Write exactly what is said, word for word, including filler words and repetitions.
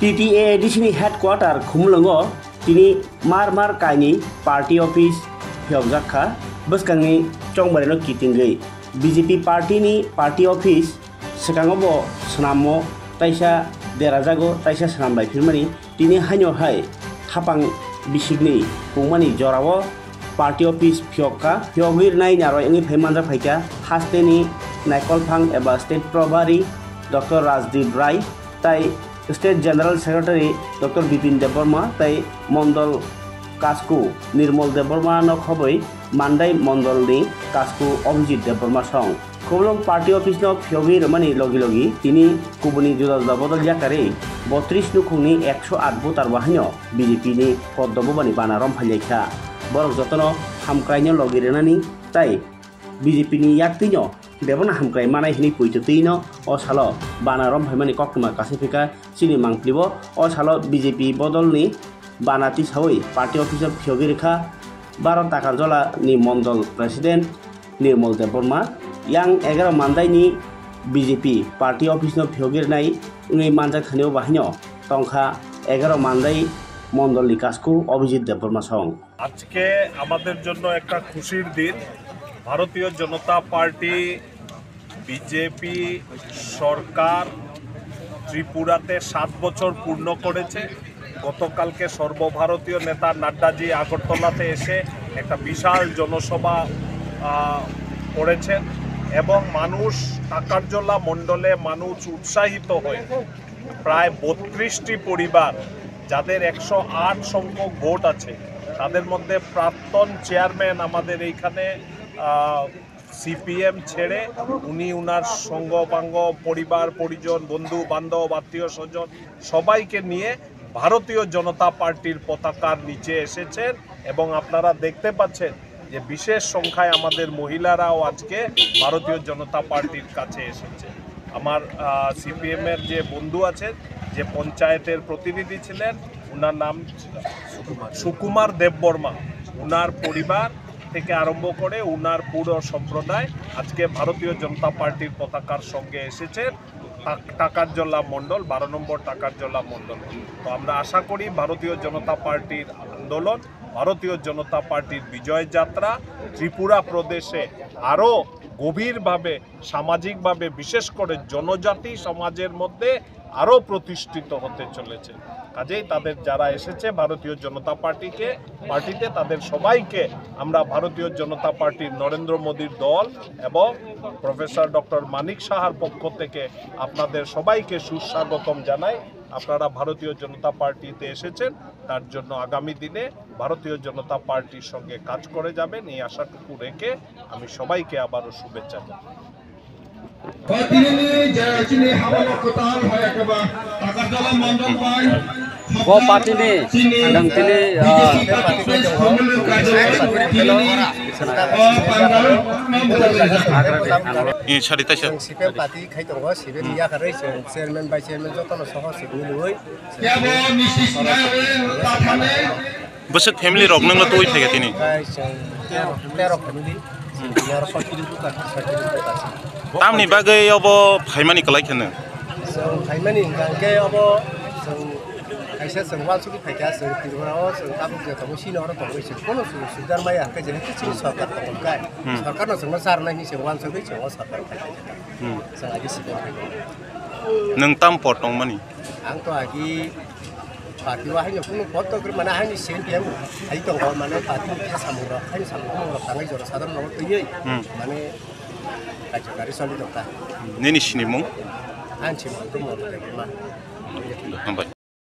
T T A A D C ni headquarter Khumulwngo tini mar mar kaini party office phiyokjak kha. Bwskangni chongbarino kitingwi B J P party ni party office swkango bo swnammo, taisa derajago, taisa swnam bai phirmani. Tini haino hai hapang bisikni pungmani jorao party office phiyok kha. Phiyogwi rwnai narwk wngwi phai manjak phaikha hasteni naikolphang eba state probari Doctor Rajdeep Rai tai State General Secretary Doctor Bipin Debbarma tai Mondol Kasku Nirmol Debbarma no khobwi Mandai Mondol ni Kasku Abhijit Debbarma song. Khumulwng party office no phiyogwi rwmani logi logi tini kubuni juda juda bodol yakarwi botris nukhungni ekso aat voter bo haino B J P ni poddo bubani bana romphai laikha. Borok jotono hamkraino logi rwnani tai B J P ni yaktwino bebakno hamkrai manai hwnwi poito twino o salo bana romphaimani koktwma kasai phika chini mangpili bo. O salo B J P bodolni bana tisawi party office o phiyogwi rwkha Bharat Takarjala ni mondol president Nirmal Debbarma. Yang egaroh Mandai ni B J P party office no phiyogwi rwnai wngwi manjak thani o bahaino tongkha egaroh Mandai mondol ni kasku Abhijit Debbarma song. আজকে আমাদের জন্য একটা খুশির দিন। ভারতীয় জনতা party, BJP সরকার ত্রিপুরাতে সাত বছর পূর্ণ করেছে। গতকালকে সর্বভারতীয় নেতা নাড্ডাজি আগরতলাতে এসে একটা বিশাল জনসভা, আহ, করেছেন এবং মানুষ, টাকারজলা মণ্ডলে মানুষ উৎসাহিত হয়ে প্রায় বত্রিশটি পরিবার, যাদের একশো আট সংখ্যক ভোট আছে, তাদের মধ্যে প্রাক্তন চেয়ারম্যান আমাদের এইখানে, আহ, সিপিএম ছেড়ে উনি উনার সঙ্গপাঙ্গ, পরিবার পরিজন, বন্ধু বান্ধব, আত্মীয় স্বজন সবাইকে নিয়ে ভারতীয় জনতা পার্টির পতাকার নিচে এসেছেন এবং আপনারা দেখতে পাচ্ছেন যে বিশেষ সংখ্যায় আমাদের মহিলারাও আজকে ভারতীয় জনতা পার্টির কাছে এসেছে। আমার, আহ, সিপিএম এর যে বন্ধু আছেন, যে পঞ্চায়েতের প্রতিনিধি ছিলেন, ওনার নাম সুকুমার দেববর্মা, ওনার পরিবার থেকে আরম্ভ করে ওনার পুরো সম্প্রদায় আজকে ভারতীয় জনতা পার্টির পতাকার সঙ্গে এসেছেন। টাক-, টাকারজলা মণ্ডল, বারো নম্বর টাকারজলা মণ্ডল। তো আমরা আশা করি ভারতীয় জনতা পার্টির আন্দোলন, ভারতীয় জনতা পার্টির বিজয় যাত্রা ত্রিপুরা প্রদেশে আরও গভীরভাবে, সামাজিকভাবে, বিশেষ করে জনজাতি সমাজের মধ্যে আরও প্রতিষ্ঠিত হতে চলেছে। কাজেই তাদের যারা এসেছে ভারতীয় জনতা পার্টিকে, পার্টিতে, তাদের সবাইকে আমরা ভারতীয় জনতা পার্টির নরেন্দ্র মোদীর দল এবং প্রফেসর ডক্টর মানিক সাহার পক্ষ থেকে আপনাদের সবাইকে সুস্বাগতম জানাই। আপনারা ভারতীয় জনতা পার্টিতে এসেছেন, তার জন্য আগামী দিনে ভারতীয় জনতা পার্টির সঙ্গে কাজ করে যাবেন, এই আশাটুকু রেখে আমি সবাইকে আবারও শুভেচ্ছা জানাই। Bo party ni, ang tini, ah, Ni sari taisa. Chwng C P M party khai tongo, C P M ni yakarwi chwng chairman, vice chairman jotono soho chwng nwnwi. Bwswk family rok nwngno twi phaikha tini? Bai chwng tero, tero family. Chwng tini oro forty two ka, forty two ka. Tamni bagwi obo phaimani kwlai kheno? Chwng phaimani hwnkha hwnkhe obo chwng kaisa chwng uansugwi phaikha, chwng Tripura o chwng tabuk je tongo chini oro tongwi chwng kono chwng sudar maya hwnkhe jehetu chini sorkar tongkha. Hmm. Sorkarno chwngno charnai hinwi chwng uansugwi chwng o sorkar phaikha. Hmm. Chwng agi sikon phaikha. Nwng tam por tongmani? Ang to agi party o haino kunu pot to kwrwi mane haino C P M hai tongo mane party ni khe samung rok haino samung rok tangwi jora sadar no twiwi Hmm. mane kaijakari choli tongkha. Nini sinimung? Ang sinimung to mo tongma. Hambai.